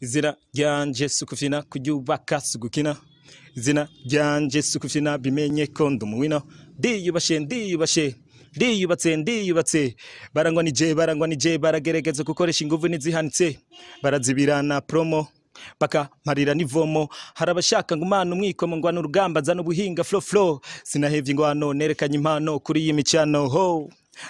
Izina ryanje sukufina kuryubaka sugukina. Izina ryanje sukufina bimenye ko ndi umuwina. Ndiyubashe, ndiyubashe, ndiyubatse, ndiyubatse. Barangwa nije, barangwa nije, baragerageza gukoresha inguvu n'izihanitse, barazibirana promo baka mparira n'ivomo. Hari abashaka ngo umana umwikomo ngwana urugamba nzana ubuhinga flow flow. Sinahevye ingwano, nerekanye impano kuri iyi micano ho.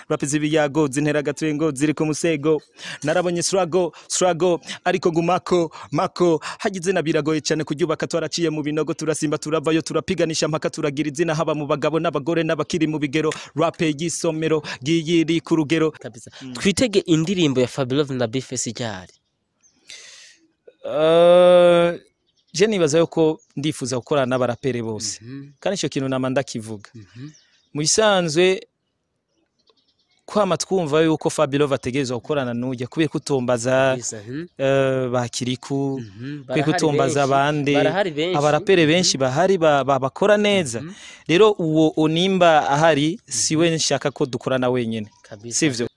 Rap z'ibiyago zintera agatwengo ziri ku musego. Narabonye struggle struggle, ariko gumako mako hagize na biragoye cyane kuryubaka. Twaraciye mu binogo, turasimba, turavayo, turapiganisha mpaka turagira izina, haba mu bagabo n'abagore n'abakiri mu bigero. Rap y'isomero giyiri ku rugero. Kabisa. Twitege indirimbo ya Fabilove na Bface ryari? Je nibaza yuko ndifuza gukorana n'abarapere bose, kandi ico kintu nama ndakivuga. Mu bisanzwe kwama twumva yuko Fabilove ategerezwa gukorana n'ujya kubera kutombaza Kabisa. Bakiriku kubera Barahari kutombaza benshi. Abandi Barahari benshi. Abarapere benshi bahari bakora neza. Rero uwo onimba ahari siwe nshaka ko dukorana wenyene. Sivyo?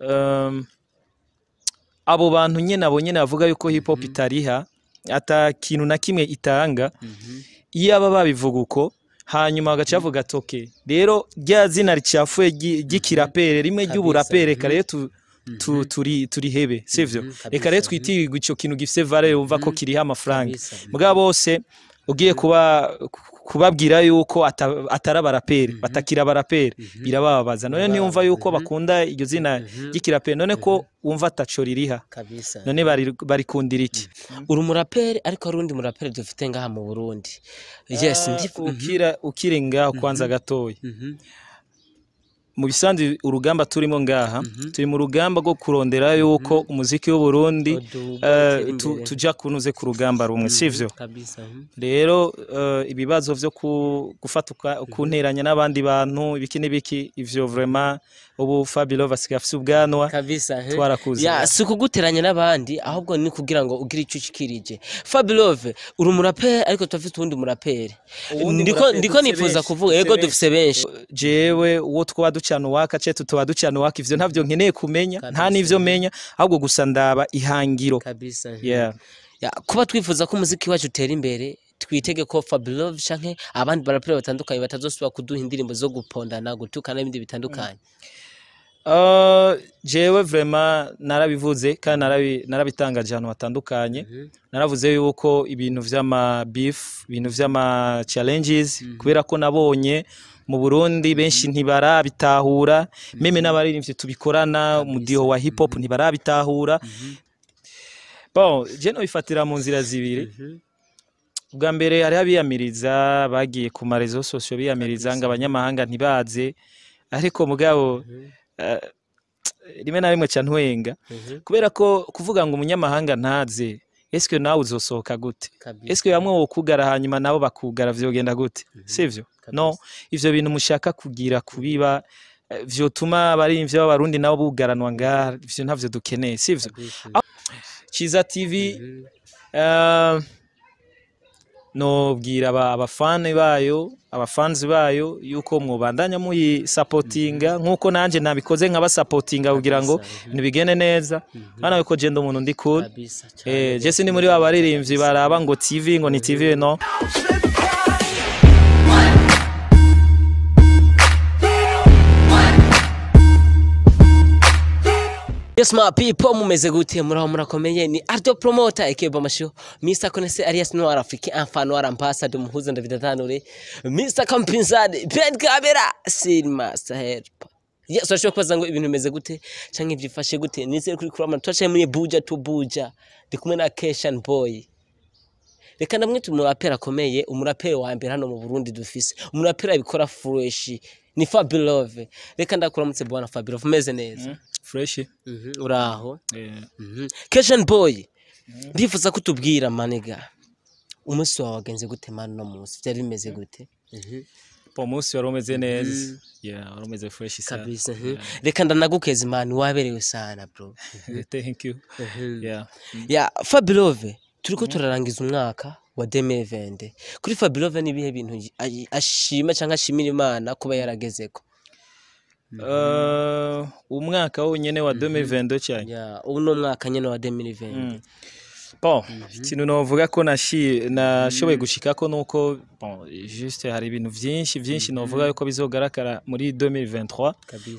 Abo bantu nyene, abo nyene bavuga yuko hip hop itariha, ata kintu na kimwe itanga, iyo aba babivuga uko, hanyuma bagaca bavuga ati okay, rero rya zina ricafuye ry'ikirapere rimwe ry'uburapere, reka rero tu, turi, turihebe, sivyo? Reka rero twitirirwe ico kintu gifise valeur, wumva ko kiriha amafaranga. Mugabo bose ugiye kuba kubabwira yuko atari abaraperi, batakira abaraperi, birababaza. None ntiyumva yuko bakunda iryo zina ry'ikiraperi? None ko wumva ataco ririha? None barikundira iki? Uri umuraperi, ariko hari undi muraperi dufite ngaha mu Burundi. Yes. Ah, ukiri ngaho kwanza gatoya, mu bisanzwe urugamba turimo ngaha, turi mu rugamba rwo kurondera yuko umuziki w'u Burundi Uduga, utera imbere. Tuja kunuze ku rugamba rumwe, sivyo? Kabisa. Rero ibibazo vyo gufata kunteranya n'abandi bantu, ibiki n'ibiki, ivyo vraiment ubu Fabio asigaye afise ubwanwa. Kabisa. Twarakuze. Ya, si kuguteranya n'abandi, ahubwo ni kugira ngo ugire icyo ushikirije. Fabilove, uri umuraperi, ariko turafite uwundi muraperi. Uwundi Ndiko muraperi ndiko dufise nifuza benshi, kuvuga dufise ego, dufise benshi. Jewe uwo twaba ducana uwaka ce tutoba ducana uwaka, ivyo ntavyo nkeneye kumenya, nta n'ivyo menya, ahubwo gusa ndaba ihangiro. Kabisa. Yeah. Ya, kuba twifuza ko umuziki wacu utera imbere, twitege ko Fabilove canke abandi baraperi batandukanye batazosubira kuduha indirimbo zo gupondana, gutukana n'ibindi bitandukanye. Jewe vraiment narabivuze kandi narabitangaje ahantu hatandukanye. Naravuze yuko ibintu vy'ama beef, ibintu vy'ama challenges, kubera ko nabonye mu Burundi benshi ntibarabitahura, même n'abaririmbyi tubikorana umudiho wa hip hop ntibarabitahura. Bon, je no bifatira mu nzira zibiri. Ubwa mbere, hariho abiyamiriza bagiye ku ma réseaux sociaux biyamiriza ngo abanyamahanga ntibaze, ariko mugabo rimwe na rimwe ca ntwenga, kubera ko kuvuga ngo umunyamahanga ntaze, eske nawe uzosohoka gute? Eske bamwe wokugara hanyuma nabo bakugara, vyogenda gute? Sivyo? No ivyo bintu mushaka kugira kubiba vyotuma abarimvyi b'Abarundi nabo bugaranwa ngaha, ivyo ntavyo dukeneye, sivyo? Ciza TV, nobwira abafani bayo, abafanzi bayo, yuko mwobandanya muyisapotinga nkuko nanje nabikoze nkabasapotinga kugira ngo ibintu bigende neza. Hano yuko je ndi umuntu ndi cool. Je sindi muri ba baririmbyi baraba ngo TV, ngo ni TV, no. Yes, my people, mumeze gute? Muraho, murakomeye? Ni Ardo Promoter aka Bamasho, Mr Konese alias Noir Afrique, Enfant Noir Ambassador, Muhuza Ndavidatanure, Mr Compensade Ben Kamera Sin Master Help. Yes, urashobora kubaza ngo ibintu bimeze gute canke vyifashe gute. Nizere kuri kurama twacaye muri Buja to Buja, ndi kumwe na Keshan Boy. Reka ndamwita umuraperi akomeye, umuraperi wa mbere hano mu Burundi dufise, umuraperi abikora fresh, ni Fabilove. Reka ndakuramutse bwana Fabilove, umeze neza? Fresh. Uraho? Keshan Boy, ndifuza kutubwira maniga, umunsi wawe wagenze gute man? No munsi byari bimeze gute? Po munsi wari umeze neza, yeah, wari umeze fresh sana. Kabisa. Reka ndanagukeza man, waberewe sana bro. Thank you, yeah. Ya Fabilove, turiko turarangiza umwaka wa 2020. Kuri Fabilove, nibihe bintu ashima canke ashimira Imana kuba yaragezeko? Umwaka wonyene wa 2022 cyane? Ya, ubu ni umwaka nyene wa 2020. Bon, ikintu novuga ko nashoboye gushikako nuko, bon, juste hari ibintu vyinshi vyinshi novuga yuko bizogaragara muri 2023.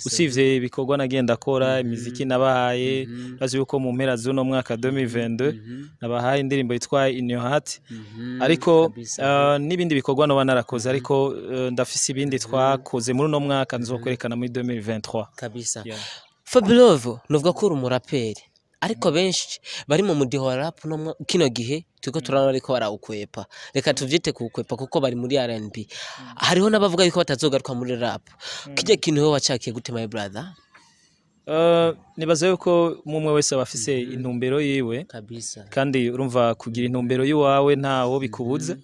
Usivye ibikorwa nagenda akora, imiziki nabahaye, bazi yuko mu mpera z'uno mwaka 2022 nabahaye indirimbo yitwa In Your Heart, ariko n'ibindi bikorwa noba narakoze, ariko ndafise ibindi twakoze muri uno mwaka nzokwerekana muri 2023. Kabisa. Yeah. Fabilove, nuvuga ko uri umuraperi, ariko benshi bari mu mudiho wa rap no kino gihe turiko turabona ariko barawukwepa, reka tuvyite kuwukwepa, kuko bari muri R&B. Hariho n'abavuga yuko batazogaruka muri rap. Kirya kintu wowe wacakiye gute, my brother? Nibaza yuko umwe wese aba afise intumbero yiwe. Kandi urumva, kugira intumbero yiwawe ntawo bikubuza.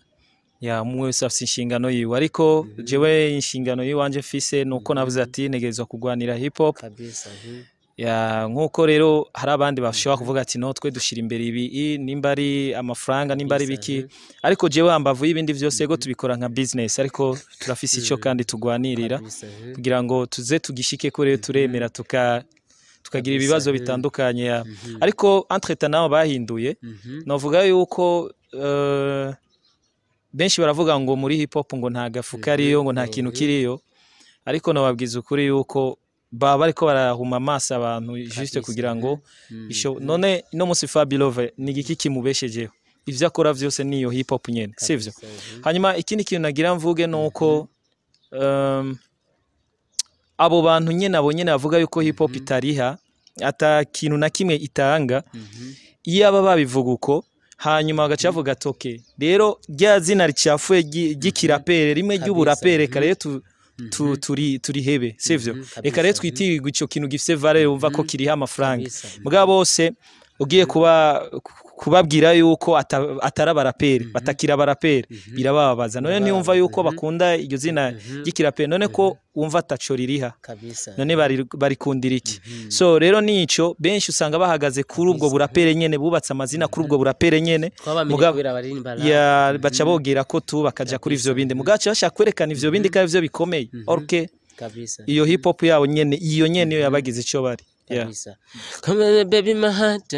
Ya, umwe wese afise inshingano yiwe, ariko jewe inshingano yiwanje mfise nuko navuze ati ntegerezwa kurwanira hip hop. Ya, nkuko rero hari abandi bashobora kuvuga ati no, twe dushira imbere ibi nimba ari amafaranga, nimba ari biki, ariko jewe hambavu y'ibindi vyose, ego tubikora nka business, ariko turafise ico kandi tugwanirira kugira ngo tuze tugishike ko. Rero turemera tukagira ibibazo bitandukanye, ya. Ariko entre-temps nabo bahinduye, novuga yuko benshi baravuga ngo muri hip hop ngo nta gafu kariyo, ngo nta kintu kiriyo, ariko nababwiza ukuri yuko baba bariko barahuma amaso abantu juste kugira ngo none ino munsi Fabilove ni igiki kimubeshejeho? Ivyo akora vyose niyo hip hop nyene, sivyo? Hanyuma ikindi kintu nagira mvuge nuko abo bantu nyene, abo nyene bavuga yuko hip hop itariha, ata kintu na kimwe itanga, iyo aba babivuga uko, hanyuma bagaca bavuga ati okay, rero rya zina ricafuye ry'ikirapere rimwe ry'uburapere, reka rero turihebe, sivyo? Reka rero twitirirwe ico kintu gifise valeur, wumva ko kiriha amafaranga. Mugabo bose ugiye kubabwira yuko atari abaraperi, batakira abaraperi, birababaza. None ntiyumva yuko bakunda iryo zina ry'ikiraperi? None ko wumva ataco ririha, none barikundira iki? So rero nico, benshi usanga bahagaze kuri ubwo burapere nyene, bubatse amazina kuri ubwo burapere nyene. Twabamenye kubera baririmba rap. Ya, baca bogera ko tu bakaja kuri ivyo bindi, mugaca bashaka kwerekana ivyo bindi ko ari vyo bikomeye, okay? Iyo hip hop yabo nyene, iyo nyene niyo yabagize ico bari. Yeah. Kabisa. Come on, baby, my heart.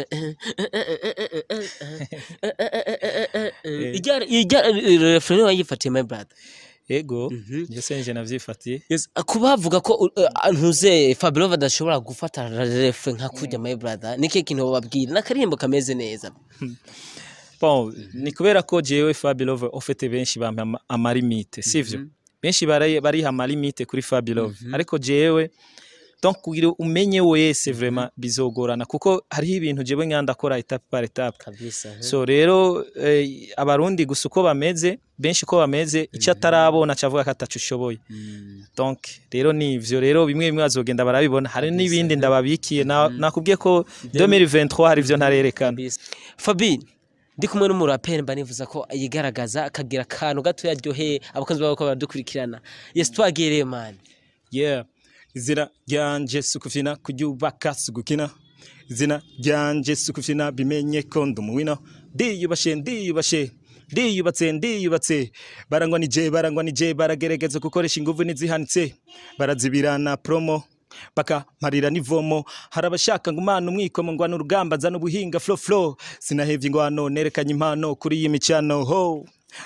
Ijya refrain wayifatiye, my brother? Ego, nje senje navyifatiye. Yes, kuba bavuga ko ntuze Fabilove adashobora gufata refrain nka kurya, my brother, niki kintu bababwira n'akarimbo kameze neza? Bon, ni kubera ko jewe Fabilove ofete benshi bampa amalimite, sivyo? Benshi bariha amalimite kuri Fabilove, ariko jewe donc kugira umenye wese vraiment bizogorana, kuko hariho ibintu jewe nkanda kora étape par étape. So rero abarundi gusa uko bameze, benshi uko bameze, icyo atarabona acavuga ko ataco ushoboye. Donc rero ni ivyo, rero bimwe bimwe bazogenda barabibona, hari n'ibindi ndababikiye. Nakubwiye ko 2023 hari ivyo ntarerekana. Kabisa. Fabi, ndi kumwe n'umuraperi, mba nifuza ko yigaragaza akagira akantu gato yaryoheye abakunzi babo ko baradukurikirana. Yes, twagereye, man. Yeah, izina ryanje sukufina, kuryubaka sugukina. Izina ryanje sukufina, bimenye ko ndi umuwina. Ndiyubashe, ndiyubashe, ndiyubatse, ndiyubatse. Barangwa nije, barangwa nije, baragerageza gukoresha inguvu n'izihanitse, barazibirana promo baka mparira n'ivomo. Hari abashaka ngo umana umwikomo, ngwana urugamba nzana ubuhinga, flow flow, sinahevye ingwano, nerekanye impano kuri iyi micano ho.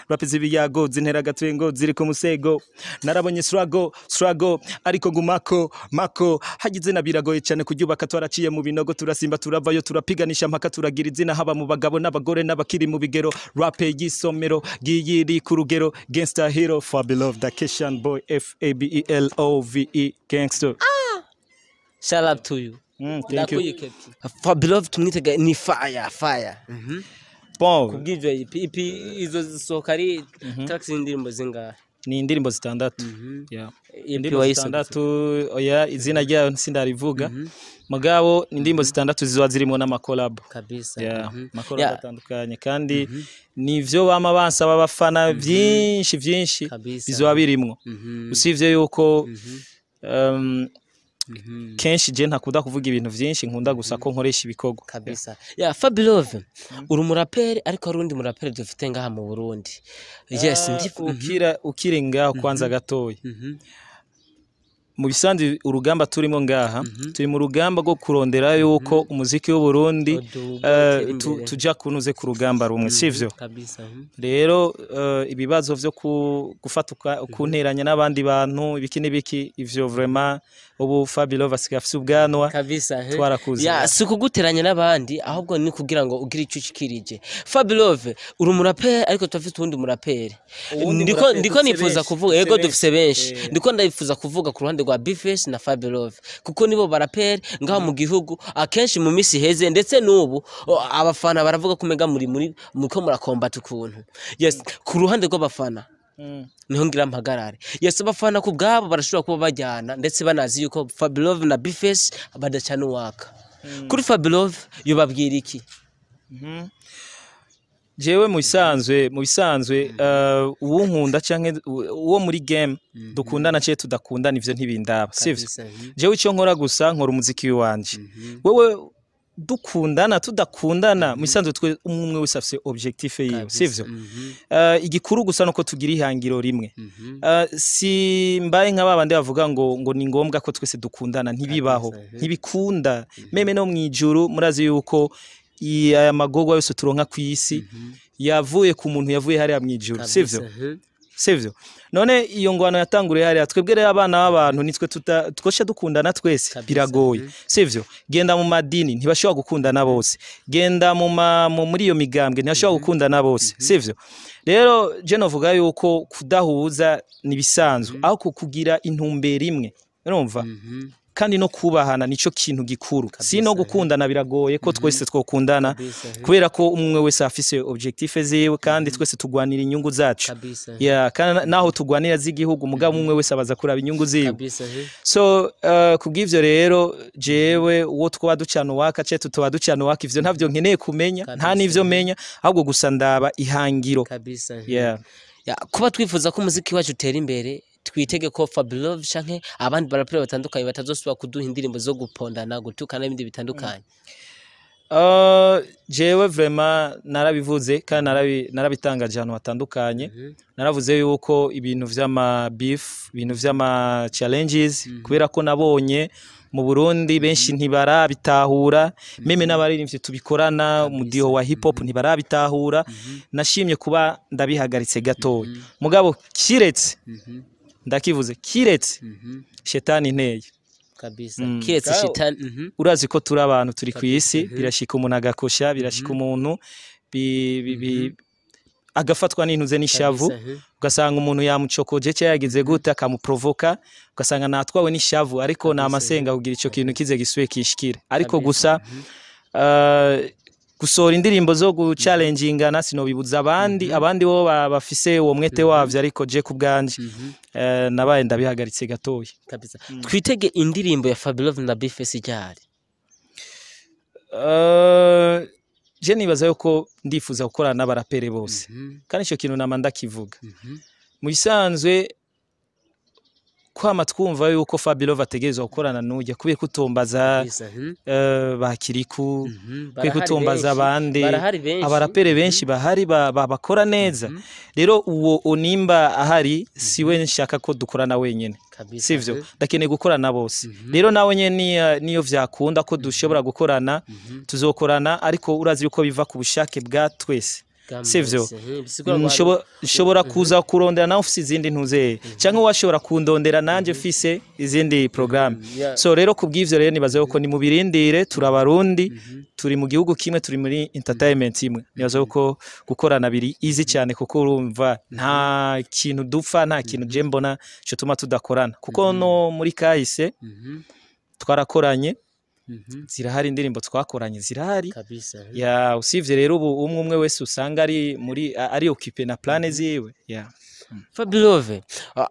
Rap z'ibiyago zintera agatwengo, ziri ku musego. Narabonye struggle struggle, ariko ngumako mako hagize na biragoye cyane kuryubaka. Twaraciye mu binogo, turasimba, turavayo, turapiganisha mpaka turagira izina, haba mu bagabo n'abagore n'abakiri mu bigero. Rap y'isomero giyiri ku rugero, gangster hero Fabilove, the Keshan boy, F A B E L O V E, gangster. Shout out to you. Thank you. Ndakuyikepi Fabilove, tumwitega ni fire fire. Bon. Kubw'ivyo EP, EP izo zisohoka ari tracks z'indirimbo zingahe? Ni indirimbo zitandatu, yeah. EP Indirimbo wayisohotse? zitandatu, oya, izina ryayo sindarivuga, mugabo ni indirimbo zitandatu zizoba zirimo n'amakolabo. Yeah, amakolabo atandukanye, kandi nivyo bama bansaba abafana vyinshi vyinshi, bizoba birimwo. Usivye yuko kenshi je ntakunda kuvuga ibintu vyinshi, nkunda gusa ko nkoresha ibikorwa. Kabisa. Ya, Fabilove, uri umuraperi, ariko hari undi muraperi dufite ngaha mu Burundi. Yes, Ah, ndi ukira ukiri ngaho kwanza gatoya. Mu bisanzwe urugamba turimo ngaha, turi mu rugamba rwo kurondera yuko umuziki w'u Burundi Uduga, utera imbere. Tuja kunuze ku rugamba rumwe, sivyo? Kabisa. Rero ibibazo vyo gufata kunteranya n'abandi bantu, ibiki n'ibiki, ivyo vraiment ubu Fabio asigaye afise ubwanwa. Kabisa. Twarakuze. Ya, si ukuguteranya n'abandi, ahubwo ni kugira ngo ugire icyo ushikirije. Fabelove, uri umuraperi, ariko turafite uwundi muraperi. Uwundi Ndiko muraperi ndiko dufise nifuza benshi, kuvuga dufise yego, dufise benshi. Ndiko ndabifuza kuvuga ku ruhande rwa Bface na Fabelove, kuko nibo baraperi ngaho mu gihugu. Akenshi mu misi heze ndetse n'ubu abafana baravuga ko umenga muri muriko murakombata ukuntu. Yes, ku ruhande rw'abafana niho ngira mpagarare. Yes, abafana ku bwabo barashobora kuba bajyana, ndetse banazi yuko Fabelove na Bface badacana uwaka. Kuri Fabelove yobabwira iki? Jewe mu bisanzwe uwunkunda canke uwo muri game dukundana canke tudakundana, ivyo ntibindaba, sivyo? Kabisa. Jewe icyo nkora gusa, nkora umuziki wanje. Wewe dukundana, tudakundana, mu bisanzwe twe umwe umwe wese afise objectif yiwe, sivyo? Igikuru gusa nuko tugira ihangiro rimwe. Si mbaye nka babandi bavuga ngo ni ngombwa ko twese dukundana, ntibibaho. Kabisa. Ntibikunda. Même no mwijuru murazi yuko aya magorwa yose turonka ku isi yavuye ku muntu yavuye hariya mwijuru, sivyo? Sivyo? None iyo ngwano yatanguriye hariya, twebwe rero abana b'abantu nitwe tuta twosha dukundana twese? Biragoye, sivyo? Genda mu madini, ntibashobora gukundana bose. Genda mu ma, mu muri iyo migambwe, ntibashobora gukundana bose, sivyo? Rero je novuga yuko kudahuza nibisanzwe, aho kugira intumbero imwe, urumva, kandi no kubahana nico kintu gikuru. Si no gukundana, biragoye ko twese twokundana, kubera ko umwe wese afise objectif ziwe, kandi twese tugwanira inyungu zacu. Ya, kandi naho tugwanira z'igihugu, mugabo umwe wese abaza kuraba inyungu ziwe. So kubw'ivyo rero, jewe uwo twaba ducana uwaka ce tutoba ducana uwaka, ivyo ntavyo nkeneye kumenya, nta n'ivyo menya, ahubwo gusa ndaba ihangiro. Yeah. Ya, kuba twifuza ko umuziki wacu utera imbere, twitege ko Fabulove canke abandi baraperi batandukanye batazosubira kuduha indirimbo zo gupondana, gutukana n'ibindi bitandukanye? Jewe vraiment narabivuze kandi narabitangaje ahantu hatandukanye. Naravuze yuko ibintu vy'ama beef, ibintu vy'ama challenges, kubera ko nabonye mu Burundi benshi ntibarabitahura, même n'abaririmbyi tubikorana umudiho wa hip hop ntibarabitahura, nashimye kuba ndabihagaritse gatoya. Mugabo kiretse, ndakivuze, kiretse shetani inteye. Kiretse shitani. Urazi ko turi abantu, turi ku isi, birashika umuntu agakosha, birashika umuntu agafatwa n'intuze n'ishavu, ugasanga umuntu yamucokoje cyangwa yagize gute akamuprovoka, ugasanga natwawe n'ishavu. Ariko ni amasenga kugira ico kintu kize gisuye kishikire. Ariko gusa gusohora indirimbo zo guchallengingana sinobibuza abandi, abandi bo bafise uwo mwete wavyo, ariko je ku bwanje nabaye ndabihagaritse gatoya. Kabisa. Twitege indirimbo ya Fabulove na Bface ryari? Je nibaza yuko ndifuza gukorana n'abarapere bose, kandi ico kintu nama ndakivuga. Mu bisanzwe kwama twumva yuko Fabulove ategerezwa gukorana n'ujya kubera kutombaza Kabisa. Bakiriku, kwe Barahari kutombaza benshi. abandi. Barahari benshi. Abarapere benshi bahari bakora neza. Rero uwo onimba ahari siwe nshaka ko dukorana wenyene, sivyo? Ndakeneye gukorana bose. Rero nawe nyene niyo vyakunda ko dushobora gukorana, tuzokorana, ariko urazi yuko biva ku bushake bwa twese, sivyo? Bisigura ngo Nshobora kuza kurondera nawe ufise izindi ntuzeye, cyangwa washobora kundondera nanje mfise izindi programme. So rero kubw'ivyo rero nibaza yuko ni mubirindire. Turabarundi, turi mu gihugu kimwe, turi muri entertainment imwe. Nibaza yuko gukorana biri easy cyane, kuko urumva nta kintu dupfa, nta kintu je mbona cyo tudakorana, kuko no muri kahise twarakoranye, zirahari indirimbo twakoranye, zirahari. Ya, usivye rero ubu umwe umwe wese usanga ari muri ari occupé na plan ziwe, ya. Fabulove,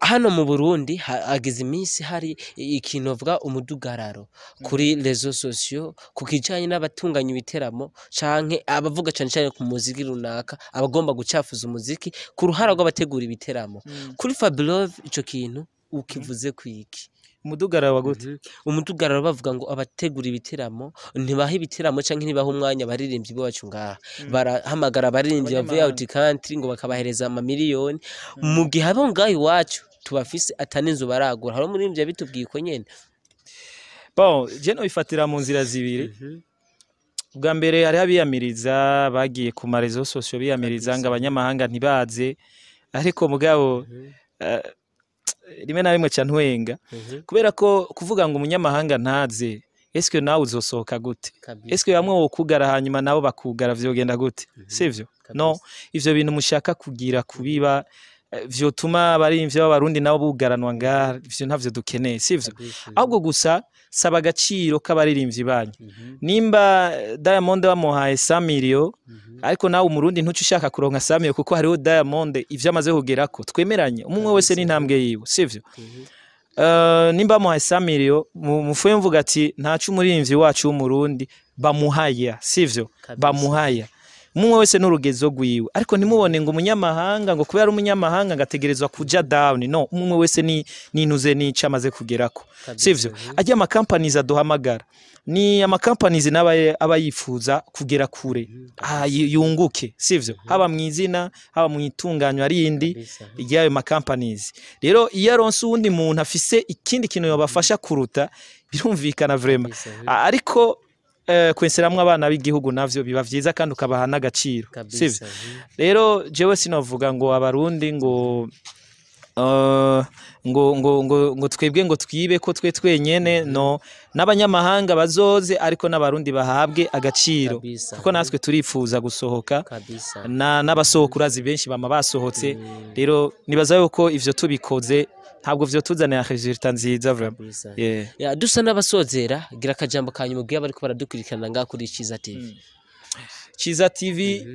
hano mu Burundi hageze iminsi hari ikintu bavuga umudugararo kuri réseaux sociaux ku kijanye n'abatunganya ibiteramo canke abavuga cane cane ku muziki runaka, abagomba gucafuza umuziki, ku ruhara rw'abategura ibiteramo. Kuri Fabulove ico kintu ukivuze kwiki? Umudugararo wa gute? Umudugararo bavuga ngo abategura ibiteramo ntibaha ibiteramo canke ntibaha umwanya abaririmbyi bacu ngaha, barahamagara abaririmbyi bavuye out country ngo bakabahereza amamiliyoni, mu gihe abo ngaho iwacu tubafise ataninzu baragura. Hari umuririmbyi yabitubwiye ko nyene. Bon, je nobifatira mu nzira zibiri. Bwa mbere, hariho abiyamiriza bagiye ku ma réseaux sociaux biyamiriza ngo abanyamahanga ntibaze, ariko mugabo rimwe na rimwe ca ntwenga, kubera ko kuvuga ngo umunyamahanga ntaze, eske nawe uzosohoka gute? Eske bamwe wokugara hanyuma nabo bakugara, vyogenda gute? Sivyo? No ivyo bintu mushaka kugira kubiba vyotuma abarimvyi b'Abarundi nabo bugaranwa ngaha, ivyo ntavyo dukeneye, sivyo? Ahubwo gusa saba agaciro k'abaririmbyi banyu. Nimba Diamond bamuhaye 100 million, ariko nawe Umurundi ntuce ushaka kuronka 100 million, kuko hariho Diamond ivyo amaze kugerako, twemeranye, umwe wese n'intambwe yiwe, sivyo? Nimba bamuhaye 100 million, mufuye mvuga ati ntaco umuririmbyi wacu w'Umurundi bamuhaya, sivyo? Bamuhaya, umwe wese n'urugezo rwiwe, ariko ntimubone ngo umunyamahanga, ngo kubera ari umunyamahanga ngo ategerezwa kuja down. No, umwe wese ni nintuze n'ico amaze kugerako, sivyo? Ajya ama companies aduhamagara ni ama companies n'aba aba yifuza kugera kure, yunguke, sivyo? Haba mu izina, haba mu itunganywa rindi ry'ayo ma companies. Rero iyo aronse uwundi muntu afise ikindi kintu yobafasha kuruta, birumvikana vraiment. Ariko kwenseramwo abana b'igihugu navyo biba vyiza kandi ukabaha n'agaciro, sivyo? Rero jewe sinovuga ngo Abarundi ngo twebwe ngo twibe ko twe twenyene. No, n'abanyamahanga bazoze, ariko n'Abarundi bahabwe agaciro, kuko natwe turifuza gusohoka. Na n'abasohoka urazi benshi bama basohotse. Rero nibaza yuko ivyo tubikoze ntabwo vyo tuzanira résultat nziza vraiment. Yeah. Ya, dusa n'abasozera, gira akajambo kanyuma ubwiye abariko baradukurikirana ngaha kuri Ciza TV. Ciza TV,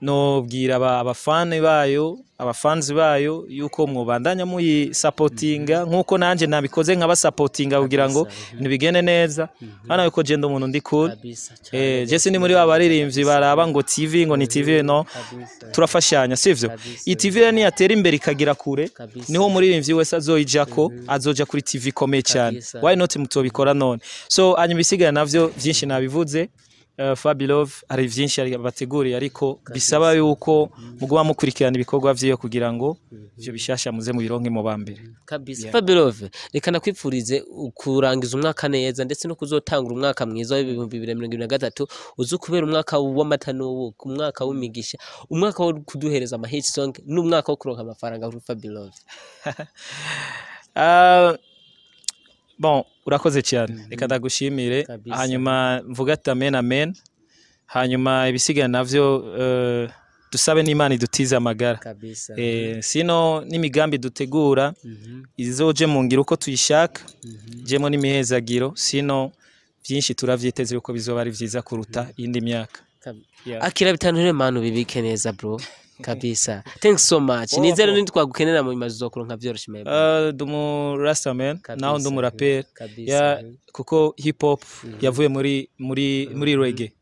nobwira abafani bayo, abafanzi bayo, yuko mwobandanya muyisapotinga nkuko nanje nabikoze nkabasapotinga kugira ngo ibintu bigende neza. Hano yuko je ndi umuntu ndi cool. Je sindi muri ba baririmbyi baraba ngo TV, ngo ni TV. No, turafashanya, sivyo? Iyi TV rero niyatera imbere ikagira kure, niho umuririmbyi wese azoyijako, azoja kuri TV ikomeye cyane. Why not mutobikora none? So hanyuma ibisigaye navyo vyinshi nabivuze. Fabilove hari vyinshi bateguriye, ariko bisaba yuko muguma mukurikirana ibikorwa vyiyo kugira ngo ivyo bishasha muze mubironke mu bambere. Kabisa. Fabilove, reka nakwipfurize kurangiza umwaka neza ndetse no kuzotangura umwaka mwiza wa 2023, uzi kubera umwaka w'amata n'ubuki, umwaka w'imigisha, umwaka wo kuduhereza ama hit song n'umwaka wo kuronka amafaranga kuri Fabilove. Bon, urakoze cyane, reka ndagushimire. Hanyuma mvuga ati amen, amen. Hanyuma ibisigaye navyo dusabe n'Imana idutize amagara. Sino n'imigambi dutegura izoje mu ngiro uko tuyishaka, jemo n'imihezagiro. Sino byinshi turavyiteze yuko bizoba ari vyiza kuruta iyindi myaka. Yeah. Akira bitanu rero manu, bibike neza bro, kabisa. Thanks so much. Nizere Bo. Nindi twagukenera mu mazu uzokuronka vyoroshe, my bro. Ndi rastaman naho ndi umuraperi. Ya, kuko hip hop yavuye muri reggae.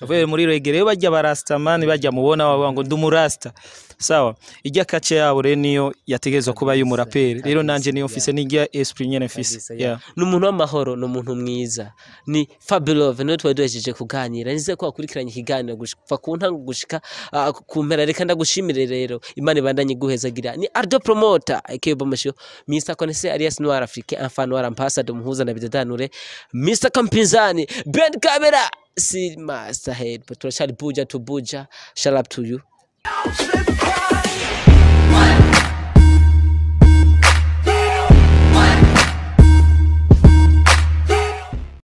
Yavuye muri reggae. Rero bajya barastaman bajya mubona bavuga ngo ndi umurasta, sawa, ijya kace yabo rero niyo yategerezwa kuba y'umuraperi. Rero nanje niyo mfise, n'ijya esprit nyene mfise. Yeah. Ni umuntu w'amahoro, ni umuntu mwiza, ni Fabilove niwe twari duhejeje kuganira. Nizeye ko wakurikiranye ikiganiro gushika ku ntango gushika ku mpera. Reka ndagushimire rero, Imana ibandanye iguhezagira. Ni Ardo Promoter aka Bamasho, Mr Konese alias Noir Afrique, Enfant Noir Ambassador, muhuza na bidadanure, Mr Kampinzani Ben Camera si Master Head, but turashari buja to buja. Shout out to you. Slip